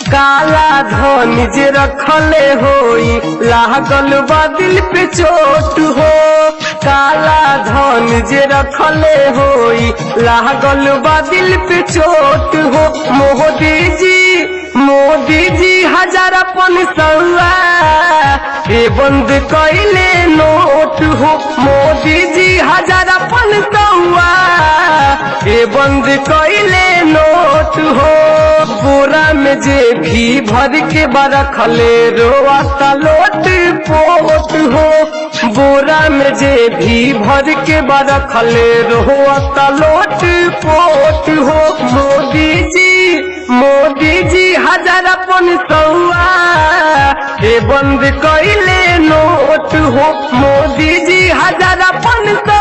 काला धन जे रखले होई लागल बा दिल पे चोट हो। काला धन जे रखले होई लागल बा दिल पे चोट हो। मोदी जी मोदी जी 1000 500 ए बंद कैले नोट हो। मोदी जी 1000 500 ए बंद कैले नोट हो। बोरा में जे भी भर के बरखले रोआता लोट पोट हो। बोरा में जे भी भर के बरखले रोआता लोट पोट हो। मोदी जी मोदी जी 1000 500 ए बंद कैले नोट हो। मोदी जी 1000 500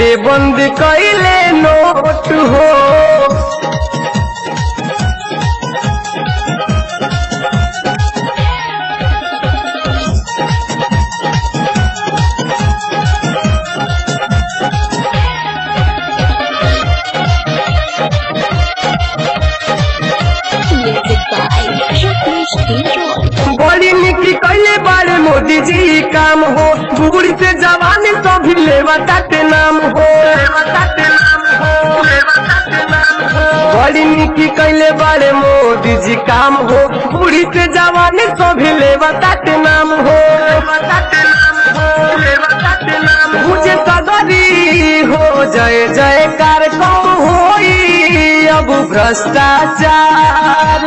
ए बंद कैले नोट हो। Music by Rakesh Roy. बड़ी निकी कैले बारे मोदी जी काम हो। बूढ़ से जवान तो भी लेवा ताते नाम हो। बड़ी निकी कैले बारे मोदी जी काम हो। बूढ़ी से जवान तो भी लेवा ताते नाम हो। मुझे सगरी हो जय जयकार कम होई अब भ्रष्टाचार।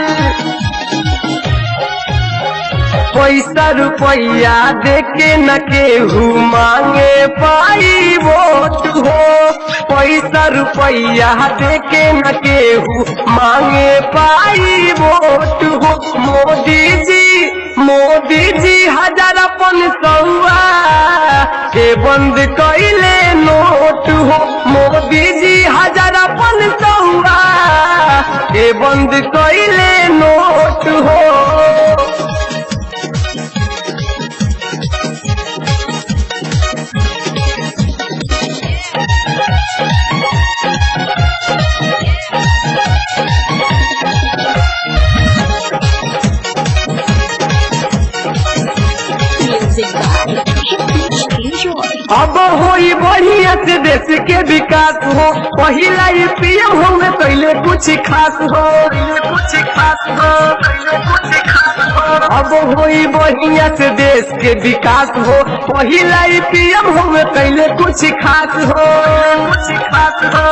पैसा रुपया देके न केहू मांगे पाई वोट हो। पैसा रुपया देके न केहू मांगे पाई वोट हो। मोदी जी मोदी जी 1000 500 के बंद कैले नोट हो। मोदी जी 1000 500 के बंद कैले नोट हो। Music by Rakesh Roy. अब होई बढ़िया से देश के विकास हो। पहिला पीएम होंगे पहले कुछ खास हो। कुछ खास हो, कुछ खास हो। अब होई बढ़िया से देश के विकास हो। पहिला पीएम होंगे पहले कुछ खास हो। कुछ खास हो,